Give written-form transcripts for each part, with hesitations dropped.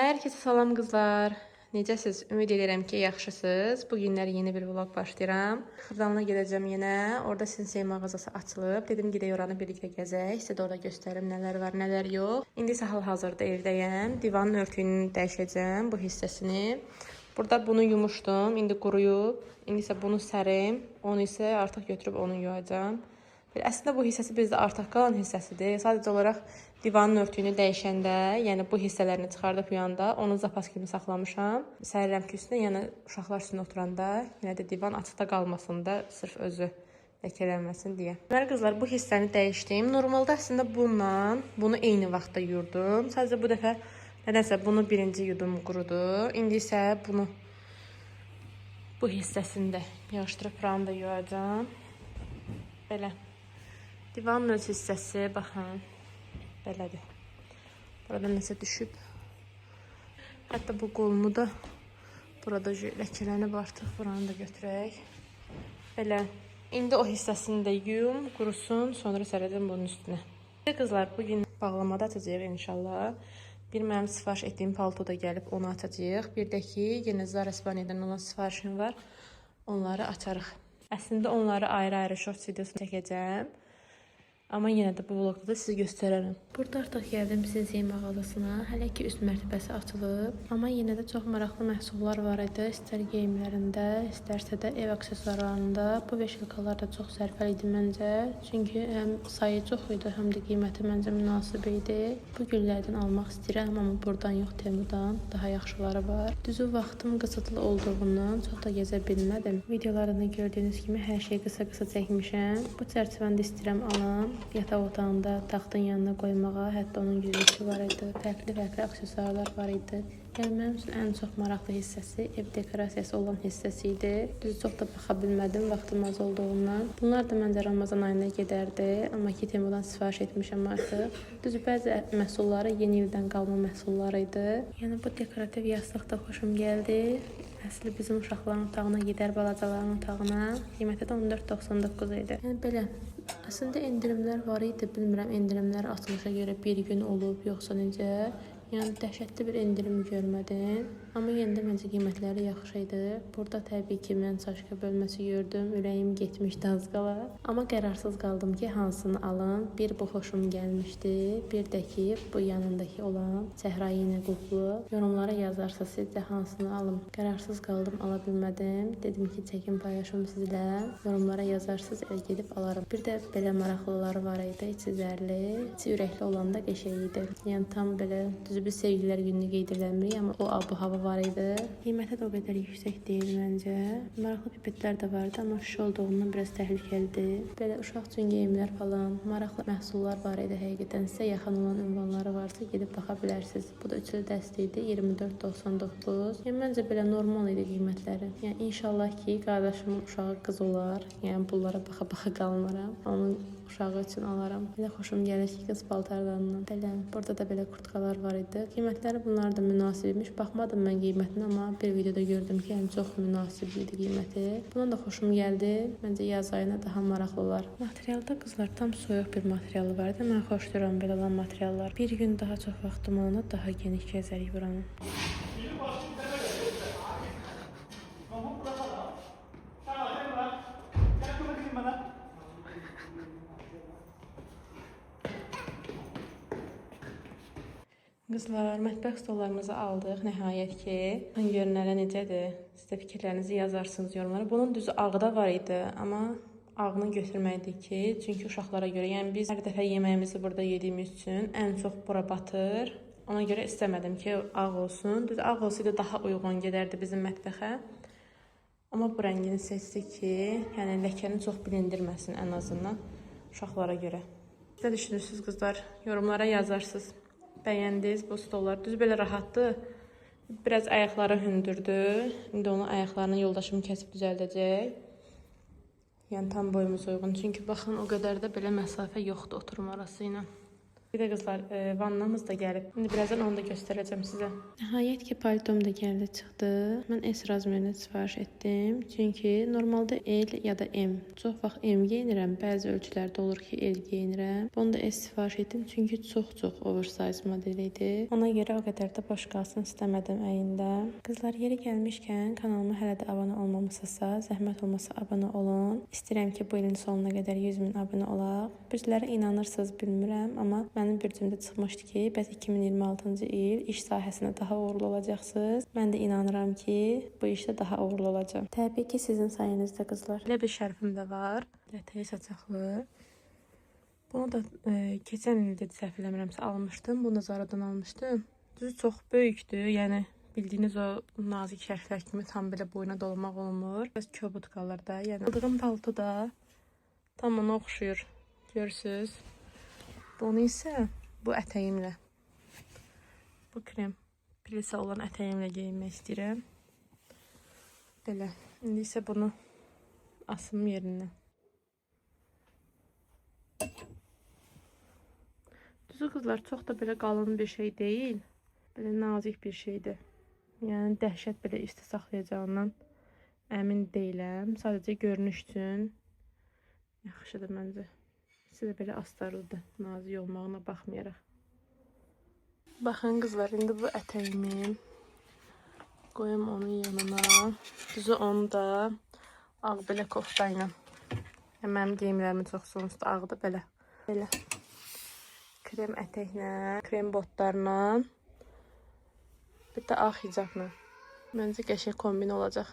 Herkese salam qızlar. Necəsiz? Ümid edirəm ki, yaxşısınız. Bu günlər yeni bir vlog başlayıram. Xırdalana gedəcəm yenə. Orada Sinsei mağazası açılıb. Dedim gedək oranı birlikdə gəzək. Sizə də orada göstərim nələr var, nələr yox. İndi isə hal-hazırda evdəyəm. Divanın örtüyünü dəyişəcəm, bu hissəsini. Burada bunu yumuşdum. İndi quruyub. İndi isə bunu sərim. Onu isə artıq götürüb onu yuyacağam. Belə, əslində bu hissəsi bizdə artıq qalan hissəsidir. Sadəcə olaraq divanın örtüyünü dəyişəndə, yəni bu hissələrini çıxardıb yuyanda onu zapas kimi saxlamışam. Sərirəm ki, üstünə, yəni uşaqlar üstünə oturanda yenə də divan açıqda qalmasın da, sırf özü ləkələnməsin deyə. Deməli qızlar, bu hissəni dəyişdim. Normalda əslində bununla bunu eyni vaxtda yuyurdum. Sadəcə bu dəfə nədənsə bunu birinci yudum, qurudu. İndi isə bunu bu hissəsini də yığışdırıb buranı da yuyacağam. Belə. Divanın öz hissəsi, baxın, belədir. Burada nəsə düşüb. Hətta bu qolunu da burada ləkələnib artıq, buranı da götürək. Belə. İndi o hissəsini də yuyum, qurusun, sonra sərəcəm bunun üstünə. Qızlar, bugün bağlamada açacağıq inşallah. Bir mənim sifariş etdiyim palto da gəlib, onu açacağıq. Bir də ki, yenə Zara İspaniyadan olan sifarişim var. Onları açarıq. Əslində onları ayrı-ayrı shorts videosunu çəkəcəm. Amma yenə də bu vlogda da sizə göstərərəm. Burada artıq gəldim Sinsei mağazasına. Hələ ki üst mərtəbəsi açılıb. Amma yenə də çox maraqlı məhsullar var idi. İstər geyimlərində, istərsə də ev aksesuarlarında. Bu veşilkalar da çox sərfəli idi məncə. Çünki həm sayı çox idi, həm də qiyməti məncə münasib idi. Bu güllərdən almaq istəyirəm, amma buradan yox, Temudan daha yaxşıları var. Düzü vaxtım qısıtlı olduğundan çox da gəzə bilmədim. Videolarında gördüyünüz kimi hər şeyi qısa-qısa çəkmişəm. Bu çərçivəni də istəyirəm alam. Yataq otağında taxtın yanına qoymağa, hətta onun güzgüsü var idi. Fərqli-fərqli aksesuarlar var idi. Yəni mənim üçün ən çox maraqlı hissəsi ev dekorasiyası olan hissəsi idi. Düzü çox da baxa bilmədim vaxtım az olduğundan. Bunlar da məncə Ramazan ayında gedərdi, amma ki Temudan sifariş etmişəm artıq. Düzü bəzi məhsulları yeni ildən qalma məhsulları idi. Yəni bu dekorativ yastıq da xoşum gəldi. Əsli bizim uşaqların otağına gedər, balacaların otağına. Qiyməti də 14,99 idi. Yəni belə. Əslində endirimlər var idi. Bilmirəm endirimlər açılışa görə bir gün olub yoxsa necə. Yəni dəhşətli bir endirim görmədim. Amma yenə də məncə qiymətləri yaxşı idi. Burada təbii ki, mən çaşka bölməsi gördüm. Ürəyim getmişdi az qala. Amma qərarsız qaldım ki, hansını alım. Bir bu xoşum gəlmişdi. Bir də ki, bu yanındakı olan səhrayı ilə qulplu. Yorumlara yazarsınız sizcə hansını alım. Qərarsız qaldım, ala bilmədim. Dedim ki, çəkim paylaşım sizlə. Yorumlara yazarsınız, elə gedib alaram. Bir də belə maraqlıları var idi, içi zərli, içi ürəkli olanda qəşəng idi. Yəni tam belə düzü biz sevgililər gününü qeyd eləmirik, amma o ab hava var idi. Qiyməti də o qədər yüksək deyil məncə. Maraqlı pipetlər də vardı, amma şüşə olduğundan biraz təhlükəlidir. Belə uşaq üçün geyimlər falan, maraqlı məhsullar var idi həqiqətən. Sizə yaxın olan ünvanları varsa gedib baxa bilərsiniz. Bu da üçlü dəsti idi, 24,99. Yəni məncə belə normal idi qiymətləri. Yəni inşallah ki, qardaşımın uşağı qız olar. Yəni bunlara baxa-baxa qalmaram. Onun uşağı üçün alaram. Belə xoşum gəlir ki, qız paltarlarından. Belə burada da belə kurtkalar var idi. Qiymətləri bunlar da münasib imiş. Baxmadım mən qiymətinə, amma bir videoda gördüm ki, yəni çox münasib idi qiyməti. Buna da xoşum gəldi. Məncə yaz ayına daha maraqlı olar. Materialda qızlar tam soyuq bir materialı var idi. Mən xoşlayıram belə olan materiallar. Bir gün daha çox vaxtım olanda daha geniş gəzərik buranı. Qızlar, mətbəx stollarımızı aldıq nəhayət ki. Baxın görünərə necədir? Siz də fikirlərinizi yazarsınız yorumlara. Bunun düzü ağı da var idi, amma ağını götürmədik ki, çünki uşaqlara görə, yəni biz hər dəfə yeməyimizi burada yediyimiz üçün ən çox bura batır. Ona görə istəmədim ki, ağ olsun. Düz ağ olsaydı daha uyğun gedərdi bizim mətbəxə. Amma bu rəngini seçdik ki, yəni ləkəni çox bilindirməsin ən azından uşaqlara görə. Siz nə düşünürsünüz qızlar? Yorumlara yazarsınız. Bəyəndiniz bu stollar? Düz belə rahatdır. Biraz ayaqları hündürdür. İndi onu ayaqlarını yoldaşım kəsib düzəldəcək. Yəni tam boyumuza uyğun. Çünki baxın o qədər də belə məsafə yoxdur oturma arası ilə. Bir də qızlar, vannamız da gəlib. İndi birazdan onu da göstərəcəm sizə. Nəhayət ki, paltom da gəldi, çıxdı. Mən S razmerinə sifariş etdim. Çünki normalda L ya da M. Çox vaxt M geyinirəm. Bəzi ölçülərdə olur ki, L geyinirəm. Bunu da S sifariş etdim. Çünki çox-çox oversize model idi. Ona görə o qədər də boş qalsın istəmədim əyində. Qızlar, yeri gəlmişkən kanalıma hələ də abunə olmamışsınızsa, zəhmət olmasa abunə olun. İstəyirəm ki, bu ilin sonuna qədər 100.000 abunə olaq. Bürclərə inanırsınız bilmirəm, amma mənim bürcümdə çıxmışdı ki, bəs 2026-cı il iş sahəsində daha uğurlu olacaqsınız. Mən də inanıram ki, bu işdə daha uğurlu olacağam. Təbii ki, sizin sayənizdə qızlar. Belə bir şərfim də var. Ətəyi saçaqlı. Bunu da keçən ildə səhv eləmirəmsə almışdım. Bunu da Zara'dan almışdım. Düzü çox böyükdür. Yəni bildiyiniz o nazik şərflər kimi tam belə boyuna dolmaq olmur. Biraz kobud qalır da. Yəni aldığım palto da tam ona oxşuyur. Görürsüz. Bunu isə bu ətəyimlə, bu krem plisa olan ətəyimlə geyinmək istəyirəm. Belə. İndi isə bunu asım yerindən. Düzü qızlar, çox da belə qalın bir şey deyil. Belə nazik bir şeydir. Yəni dəhşət belə isti saxlayacağından əmin deyiləm. Sadəcə görünüş üçün yaxşıdır məncə. İkisi də belə astarlıdır, nazik olmağına baxmayaraq. Baxın qızlar, indi bu ətəyimi qoyum onun yanına. Düzü onu da ağ belə kofta ilə. Yəni, mənim geyimlərimin çox sonuçta ağdır belə. Belə. Krem ətəklə, krem botlarla, bir də ağ hicabla. Məncə qəşəng kombin olacaq.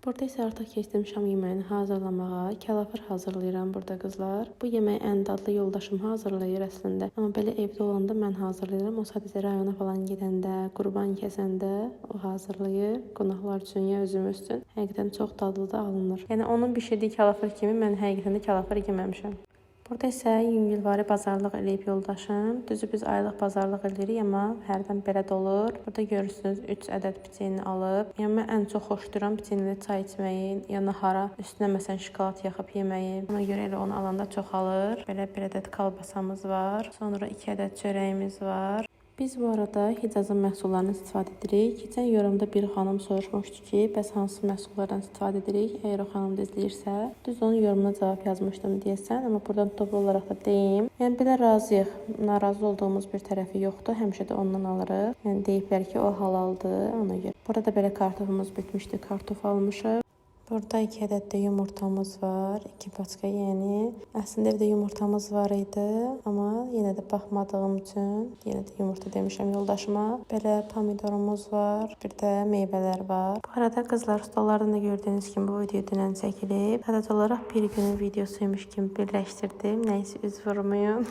Burada isə artıq keçdim şam yeməyini hazırlamağa. Kəlafır hazırlayıram burada qızlar. Bu yeməyi ən dadlı yoldaşım hazırlayır əslində. Amma belə evdə olanda mən hazırlayıram. O sadəcə rayona falan gedəndə, qurban kəsəndə o hazırlayır. Qonaqlar üçün ya özümüz üçün. Həqiqətən çox dadlı da alınır. Yəni onun bişirdiyi kəlafır kimi mən həqiqətən də kəlafır yeməmişəm. Burada isə yüngülvari bazarlıq eləyib yoldaşım. Düzü biz aylıq bazarlıq eləyirik, amma hərdən belə də olur. Burada görürsünüz 3 ədəd piçenni alıb. Yəni mən ən çox xoşlayıram piçenli çay içməyi, ya nahara üstünə məsələn şokolad yaxıb yeməyi. Ona görə elə onu alanda çox alır. Belə bir ədəd kalbasamız var. Sonra 2 ədəd çörəyimiz var. Biz bu arada Hicazın məhsullarını istifadə edirik. Keçən yorumda bir xanım soruşmuşdu ki, bəs hansı məhsullardan istifadə edirik? Əgər o xanım da izləyirsə, düz onun yorumuna cavab yazmışdım deyəsən, amma buradan toplu olaraq da deyim. Yəni belə razıyıq. Narazı olduğumuz bir tərəfi yoxdur. Həmişə də ondan alırıq. Yəni deyiblər ki, o halaldır ona görə. Burada da belə kartofumuz bitmişdi. Kartof almışıq. Burada 2 ədəd də yumurtamız var. 2 paçka, yəni. Əslində evdə yumurtamız var idi, amma yenə də baxmadığım üçün yenə də yumurta demişəm yoldaşıma. Belə pomidorumuz var, bir də meyvələr var. Bu arada qızlar, stollardan da gördüyünüz kimi bu video dünən çəkilib. Sadəcə olaraq bir günün videosuymuş kimi birləşdirdim. Nəysə, üz vurmayın.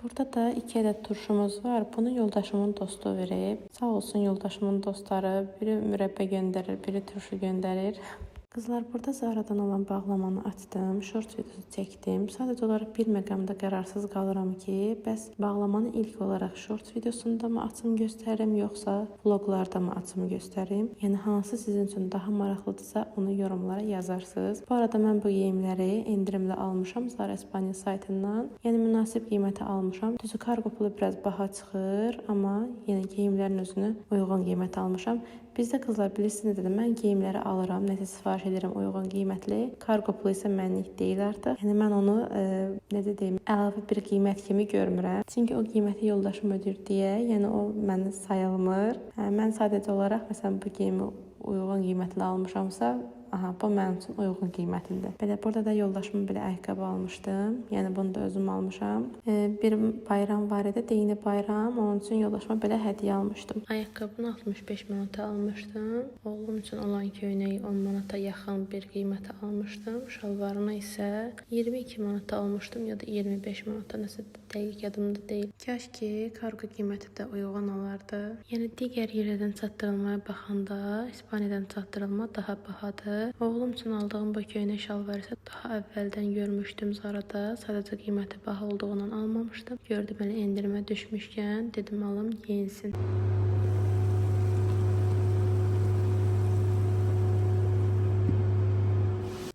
Burada da 2 ədəd turşumuz var. Bunu yoldaşımın dostu verib. Sağ olsun yoldaşımın dostları. Biri mürəbbə göndərir, biri turşu göndərir. Qızlar, burada Zara'dan olan bağlamanı açdım, short videosu çəkdim. Sadəcə olaraq bir məqamda qərarsız qalıram ki, bəs bağlamanı ilk olaraq short videosunda mı açım göstərim, yoxsa vloglarda mı açım göstərim? Yəni hansı sizin üçün daha maraqlıdırsa, onu yorumlara yazarsınız. Bu arada mən bu geyimləri endirimli almışam Zara İspaniya saytından. Yəni münasib qiymətə almışam. Düzü kargo pulu biraz baha çıxır, amma yenə geyimlərin özünü uyğun qiymətə almışam. Bizdə qızlar bilirsiniz dedim, mən geyimləri alıram, nəsə sifariş edirəm uyğun qiymətli. Kargo pulu isə mənlik deyil artıq. Yəni mən onu necə deyim, əlavə bir qiymət kimi görmürəm. Çünki o qiyməti yoldaşım ödəyir deyə, yəni o mənə sayılmır. Mən sadəcə olaraq məsələn bu geyimi uyğun qiymətli almışamsa, aha, bu mənim üçün uyğun qiymətlidir. Belə burada da yoldaşıma belə ayaqqabı almışdım. Yəni bunu da özüm almışam. Bir bayram var idi, dini bayram. Onun üçün yoldaşıma belə hədiyyə almışdım. Ayaqqabını 65 manata almışdım. Oğlum üçün olan köynəyi 10 manata yaxın bir qiymətə almışdım. Şalvarını isə 22 manata almışdım ya da 25 manata, nəsə dəqiq yadımda deyil. Kaş ki, kargo qiyməti də uyğun olardı. Yəni digər yerlərdən çatdırılmaya baxanda İspaniyadan çatdırılma daha bahadır. Oğlum üçün aldığım bu köynək şalvar isə daha əvvəldən görmüşdüm Zarada. Sadəcə qiyməti baha olduğundan almamışdım. Gördüm elə endirimə düşmüşkən, dedim alım geyinsin.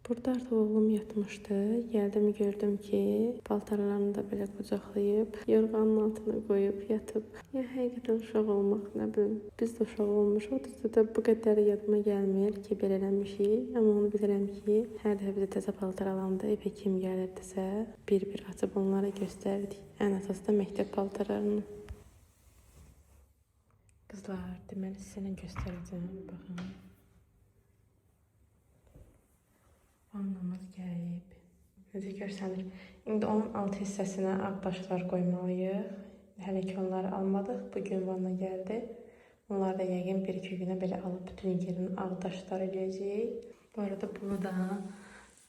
Burada artıq oğlum yatmışdı. Gəldim, gördüm ki, paltarlarını da belə qucaqlayıb, yorğanın altına qoyub yatıb. Ya həqiqətən uşaq olmaq, nə bilim, biz də uşaq olmuşuq. Düzdür də bu qədər yadıma gəlmir ki, belə eləmişik. Amma onu bilirəm ki, hər dəfə bizə təzə paltar alanda evə kim gəlirdisə, bir-bir açıb onlara göstərdik. Ən əsası da məktəb paltarlarını. Qızlar, deməli sizə nə göstərəcəm, baxın. Vannamız gəlib. Necə görsənir? İndi onun alt hissəsinə ağ daşlar qoymalıyıq. Hələ ki onları almadıq. Bugün vanna gəldi. Onları da yəqin 1-2 günə belə alıb bütün yerini ağ daşlar eləyəcəyik. Bu arada bunu da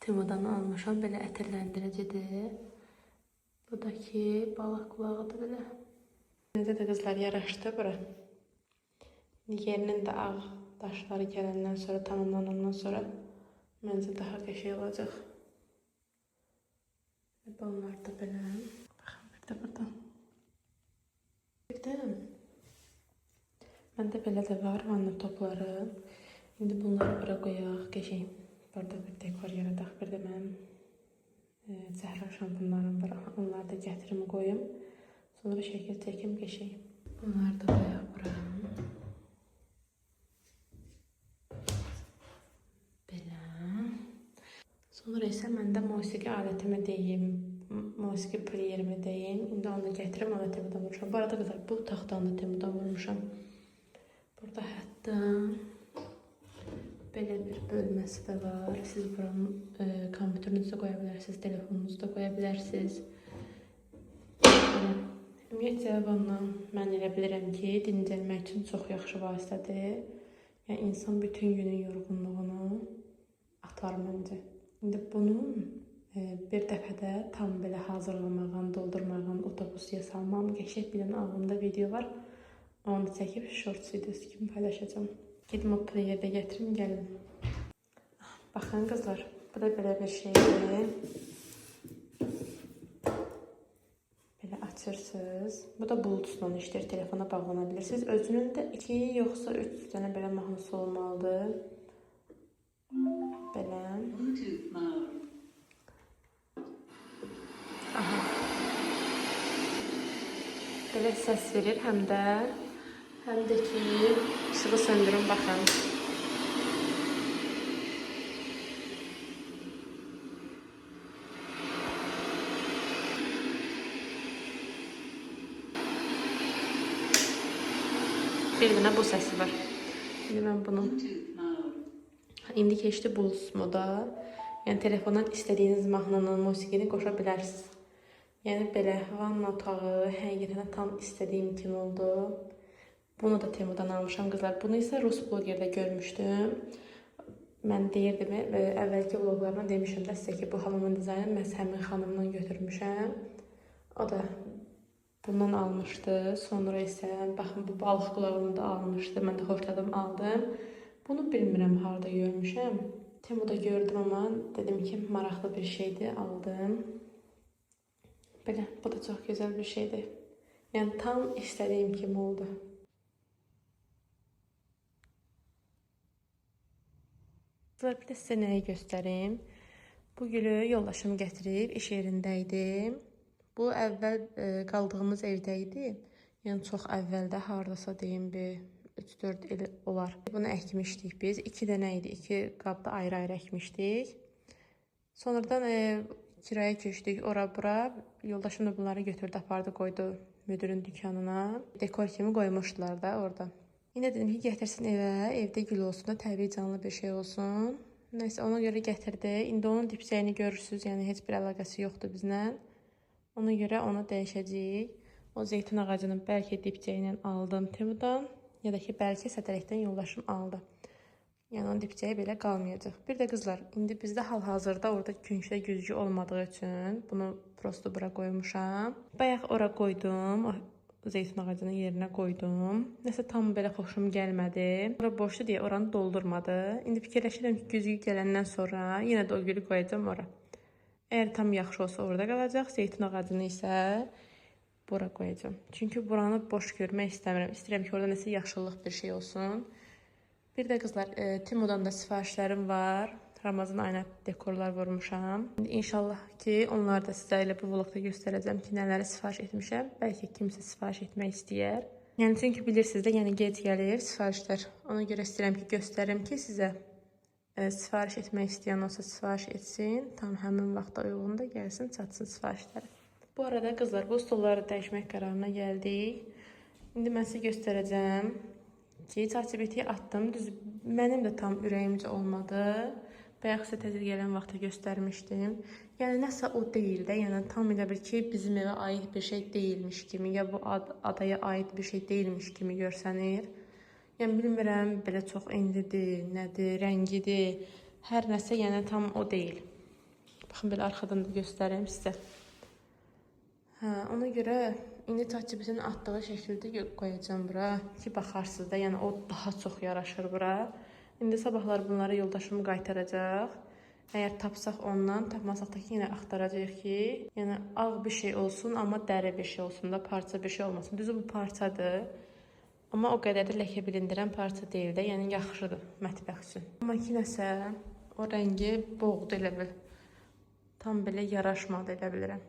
Temudan almışam. Belə ətirləndiricidir. Bu da ki balıq qulağıdır belə. Necə də qızlar yaraşdı bura. Yerinin də ağ daşları gələndən sonra, tamamlanandan sonra məncə daha qəşəng olacaq. Bunlar da belə. Baxın, bir də buradan. Bir də məndə belə də var vanna topları. İndi bunları bura qoyaq, qəşəng. Burada bir dekor yaradaq. Bir də mənim zəhra şampunlarım var. Onları da gətirim, qoyum. Sonra şəkil çəkim qəşəng. Bunları da qoyaq bura. Belə. Sonra isə məndə musiqi alətimi deyim, musiqi playerimi deyim. İndi onu da gətirim, onu da Temudan vurmuşam. Bu arada qızlar, bu taxtanı da Temudan vurmuşam. Burada hətta belə bir bölməsi də var. Siz buranın kompüterinizi də qoya bilərsiniz, telefonunuzu da qoya bilərsiniz. Belə. Ümumiyyətcə, vanna mən elə bilirəm ki, dincəlmək üçün çox yaxşı vasitədir. Yəni, insan bütün günün yorğunluğunu atar məncə. İndi bunun bir dəfədə tam belə hazırlamağın, doldurmağın, otobusuya salmağın qəşəng bir dənə ağlımda video var. Onu çəkib shorts videosu kimi paylaşacağam. Gedim o playerdə gətirim, gəlin. Baxın qızlar, bu da belə bir şeydir. Belə açırsınız. Bu da Bluetooth-la işləyir, telefona bağlana bilirsiniz. Özünün də 2 yoxsa 3 dənə belə mahnısı olmalıdır. Belə. Aha. Belə səs verir həm də ki işığı söndürün, baxın. Bir dənə bu səsi var. İndi mən bunu İndi keçdi Bluetooth moda. Yəni telefondan istədiyiniz mahnının, musiqini qoşa bilərsiniz. Yəni belə vanna otağı həqiqətən tam istədiyim kimi oldu. Bunu da Temudan almışam qızlar. Bunu isə rus blogerdə görmüşdüm. Mən deyirdim və əvvəlki vloglarımda demişəm də sizə ki, bu hamamın dizaynını məhz həmin xanımdan götürmüşəm. O da bundan almışdı. Sonra isə baxın bu balıq qulağını da almışdı. Mən də xoşladım, aldım. Bunu bilmirəm harada görmüşəm. Temuda gördüm amma dedim ki, maraqlı bir şeydir, aldım. Belə, bu da çox gözəl bir şeydir. Yəni tam istədiyim kimi oldu. Qızlar, bir də sizə nəyi göstərim. Bu gülü yoldaşım gətirib, iş yerində idi. Bu əvvəl qaldığımız evdə idi. Yəni çox əvvəldə, hardasa deyim bir 3-4 il olar. Bunu əkmişdik biz. 2 dənə idi. 2 qabda ayrı-ayrı əkmişdik. Sonradan kiraya köçdük ora-bura. Yoldaşım da bunları götürdü, apardı, qoydu müdürün dükanına. Dekor kimi qoymuşdular da orada. İndi dedim ki, gətirsin evə, evdə gül olsun da, təbii canlı bir şey olsun. Nəysə, ona görə gətirdi. İndi onun dipçəyini görürsünüz, yəni heç bir əlaqəsi yoxdur bizlə. Ona görə onu dəyişəcəyik. O zeytun ağacını bəlkə dipçəyi ilə aldım Temudan, ya da ki, bəlkə sətələkdən yoldaşım aldı. Yəni onun dipçəyi belə qalmayacaq. Bir də qızlar, indi bizdə hal-hazırda orada küncdə güzgü olmadığı üçün bunu prosto bura qoymuşam. Bayaq ora qoydum, o zeytun ağacının yerinə qoydum. Nəsə tam belə xoşum gəlmədi. Ora boşdu deyə oranı doldurmadı. İndi fikirləşirəm ki, güzgü gələndən sonra yenə də o gülü qoyacağam ora. Əgər tam yaxşı olsa orada qalacaq, zeytun ağacını isə bura qoyacağam. Çünki buranı boş görmək istəmirəm. İstəyirəm ki, orada nəsə yaşıllıq bir şey olsun. Bir də qızlar, Temudan da sifarişlərim var. Ramazan ayına dekorlar vurmuşam. İndi inşallah ki, onları da sizə elə bu vlogda göstərəcəm ki, nələri sifariş etmişəm. Bəlkə kimsə sifariş etmək istəyər. Yəni çünki bilirsiniz də, yəni gec gəlir sifarişlər. Ona görə istəyirəm ki, göstərim ki, sizə sifariş etmək istəyən olsa sifariş etsin. Tam həmin vaxta uyğun da gəlsin, çatsın sifarişləri. Bu arada qızlar, bu stolları dəyişmək qərarına gəldik. İndi mən sizə göstərəcəm ki, ChatGPT-yə atdım. Düz mənim də tam ürəyimcə olmadı. Bayaq sizə təzə gələn vaxtda göstərmişdim. Yəni nəsə o deyil də, yəni tam elə bil ki, bizim evə aid bir şey deyilmiş kimi, ya bu adaya aid bir şey deyilmiş kimi görsənir. Yəni bilmirəm, belə çox enlidir, nədir, rəngidir, hər nəsə yəni tam o deyil. Baxın, belə arxadan da göstərim sizə. Hə, ona görə indi ChatGPT-nin atdığı şəkildə qoyacağam bura ki, baxarsınız da, yəni o daha çox yaraşır bura. İndi sabahlar bunları yoldaşım qaytaracaq. Əgər tapsaq ondan, tapmasaq da ki, yenə axtaracağıq ki, yəni ağ bir şey olsun, amma dəri bir şey olsun da, parça bir şey olmasın. Düzü bu parçadır. Amma o qədər də ləkə bilindirən parça deyil də, yəni yaxşıdır mətbəx üçün. Amma ki, nəsə o rəngi boğdu elə bil. Tam belə yaraşmadı elə bilirəm.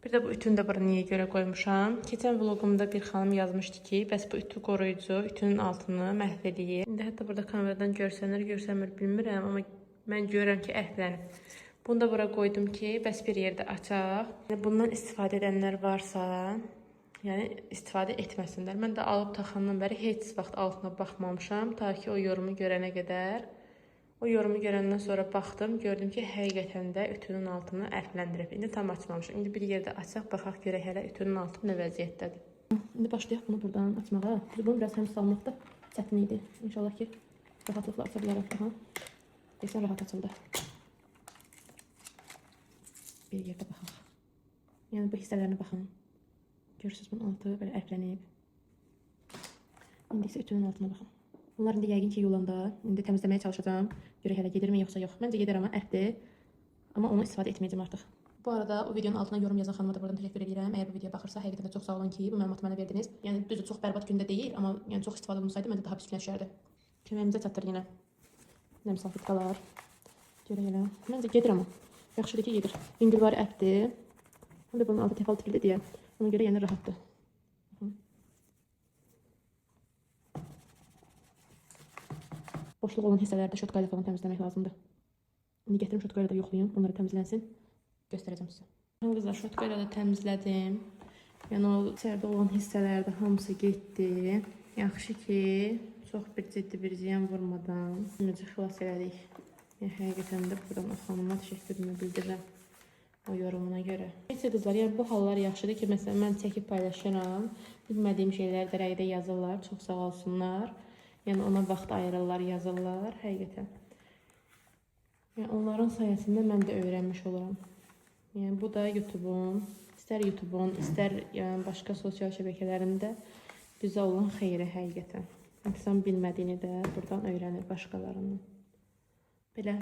Bir də bu ütünü də bura niyə görə qoymuşam? Keçən vlogumda bir xanım yazmışdı ki, bəs bu ütü qoruyucu, ütünün altını məhv eləyir. İndi hətta burada kameradan görsənir, görsənmir bilmirəm, amma mən görürəm ki, əhvlənib. Bunu da bura qoydum ki, bəs bir yerdə açaq. Yəni, bundan istifadə edənlər varsa, yəni istifadə etməsinlər. Mən də alıb taxandan bəri heç vaxt altına baxmamışam, ta ki o yorumu görənə qədər. O yorumu görəndən sonra baxdım, gördüm ki, həqiqətən də ütünün altını ərfləndirib. İndi tam açmamışam. İndi bir yerdə açaq, baxaq görək hələ ütünün altı nə vəziyyətdədir. İndi başlayaq bunu buradan açmağa. Bunu biraz həm salmaq da çətin idi. İnşallah ki, rahatlıqla aça bilərəm. Aha. Desən rahat açıldı. Bir yerdə baxaq. Yəni bu hissələrinə baxın. Görürsünüz, bunun altı belə ərflənib. İndi isə ütünün altına baxın. Bunlar indi yəqin ki, yolanda. İndi təmizləməyə çalışacağam. Görək hələ gedirmi yoxsa yox. Məncə gedər amma ərfdir. Amma onu istifadə etməyəcəm artıq. Bu arada o videonun altına yorum yazan xanıma da buradan təşəkkür edirəm. Əgər bu videoya baxırsa, həqiqətən də çox sağ olun ki, bu məlumatı mənə verdiniz. Yəni düzdür, çox bərbad gündə deyil, amma yəni çox istifadə olunsaydı məncə daha pis günə düşərdi. Köməyimizə çatdır yenə. Nəm salfetkalar. Görək elə. Məncə gedir amma. Yaxşıdır ki, gedir. Yüngülvari ərfdir. Həm də bunun altı tefal tiplidir deyə. Ona görə yəni rahatdır. Boşluq olan hissələrdə şotka ilə falan təmizləmək lazımdır. İndi gətirim şotka ilə də yoxlayım, onları təmizlənsin. Göstərəcəm sizə. Qızlar, şotka ilə də təmizlədim. Yəni o içəridə olan hissələrdə hamısı getdi. Yaxşı ki, çox bir ciddi bir ziyan vurmadan necə xilas elədik. Yəni, həqiqətən də buradan o xanıma təşəkkürümü bildirirəm o yorumuna görə. Neyse qızlar, yəni bu hallar yaxşıdır ki, məsələn mən çəkib paylaşıram. Bilmədiyim şeylər də rəydə yazırlar, çox sağ olsunlar. Yəni ona vaxt ayırırlar, yazırlar, həqiqətən. Yəni onların sayəsində mən də öyrənmiş oluram. Yəni bu da YouTube-un, istər YouTube-un, istər yəni başqa sosial şəbəkələrində bizə olan xeyri həqiqətən. İnsan bilmədiyini də buradan öyrənir başqalarından. Belə,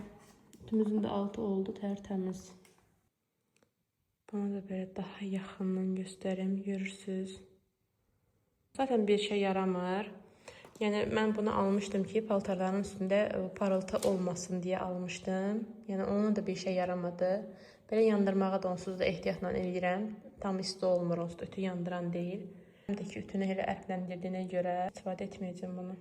ütümüzün də altı oldu tərtəmiz. Bunu da belə daha yaxından göstərim, görürsünüz. Zaten bir şey yaramır. Yəni mən bunu almışdım ki, paltarların üstündə parıltı olmasın deyə almışdım. Yəni onun da bir şey yaramadı. Belə yandırmağa da onsuz da ehtiyatla eləyirəm. Tam isti olmur, onsuz da ütü yandıran deyil. Həm də ki, ütünü elə ərfləndirdiyinə görə istifadə etməyəcəm bunu.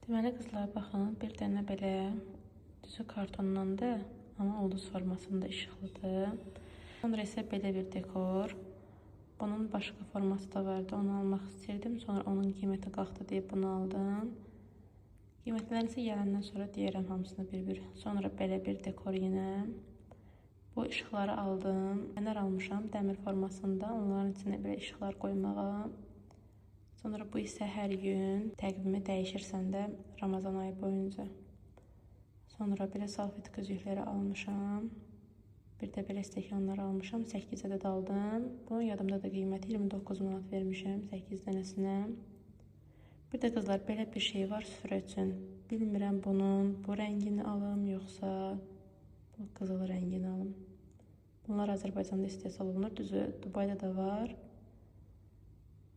Deməli qızlar, baxın, bir dənə belə düzü kartondandır, amma ulduz formasında işıqlıdır. Sonra isə belə bir dekor. Bunun başqa forması da vardı, onu almaq istəyirdim. Sonra onun qiyməti qalxdı deyib bunu aldım. Qiymətləri isə gələndən sonra deyirəm hamısını bir-bir. Sonra belə bir dekor yenə. Bu işıqları aldım. Fənər almışam dəmir formasında. Onların içinə belə işıqlar qoymağa. Sonra bu isə hər gün təqvimi dəyişirsən də Ramazan ayı boyunca. Sonra belə salfetka üzükləri almışam. Bir də belə stəkanlar almışam. 8 ədəd aldım. Bunun yadımda da qiyməti 29 manat vermişəm 8 dənəsinə. Bir də qızlar belə bir şey var süfrə üçün. Bilmirəm bunun bu rəngini alım yoxsa bu qızıl rəngini alım. Bunlar Azərbaycanda istehsal olunur. Düzü Dubayda da var.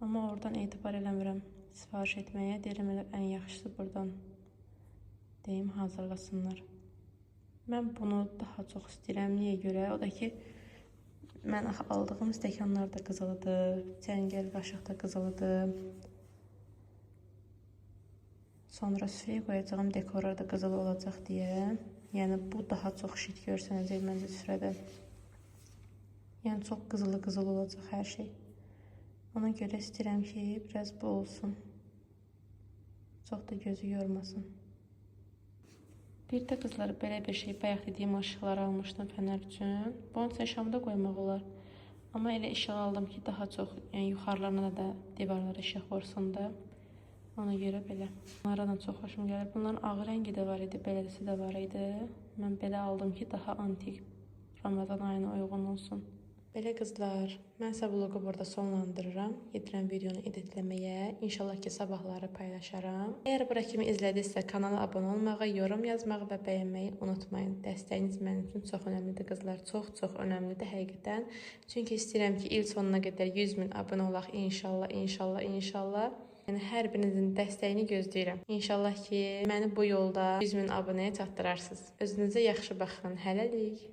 Amma oradan etibar eləmirəm sifariş etməyə. Deyirəm elə ən yaxşısı buradan Deyim hazırlasınlar. Mən bunu daha çox istəyirəm. Niyə görə? O da ki, mən axı aldığım stəkanlar da qızılıdır, çəngəl qaşıq da qızılıdır. Sonra süfrəyə qoyacağım dekorlar da qızılı olacaq deyə. Yəni bu daha çox şit görsənəcək məncə süfrədə. Yəni çox qızılı qızılı olacaq hər şey. Ona görə istəyirəm ki, biraz bu olsun. Çox da gözü yormasın. Bir də qızlar belə bir şey, bayaq dediyim işıqları almışdım fənər üçün. Bunun üçün şamda qoymaq olar. Amma elə işıq aldım ki, daha çox, yəni yuxarılarına da divarlara işıq vursun da. Ona görə belə. Bunlara da çox xoşum gəlir. Bunların ağ rəngi də var idi, beləsi də var idi. Mən belə aldım ki, daha antik Ramazan ayına uyğun olsun. Belə qızlar, mən isə vloqu burada sonlandırıram. Gedirəm videonu editləməyə. İnşallah ki, sabahları paylaşaram. Əgər bura kimi izlədinizsə, kanala abunə olmağı, yorum yazmağı və bəyənməyi unutmayın. Dəstəyiniz mənim üçün çox önəmlidir qızlar. Çox-çox önəmlidir həqiqətən. Çünki istəyirəm ki, il sonuna qədər 100 min abunə olaq inşallah, inşallah, inşallah. Yəni hər birinizin dəstəyini gözləyirəm. İnşallah ki, məni bu yolda 100 min abunəyə çatdırarsınız. Özünüzə yaxşı baxın. Hələlik.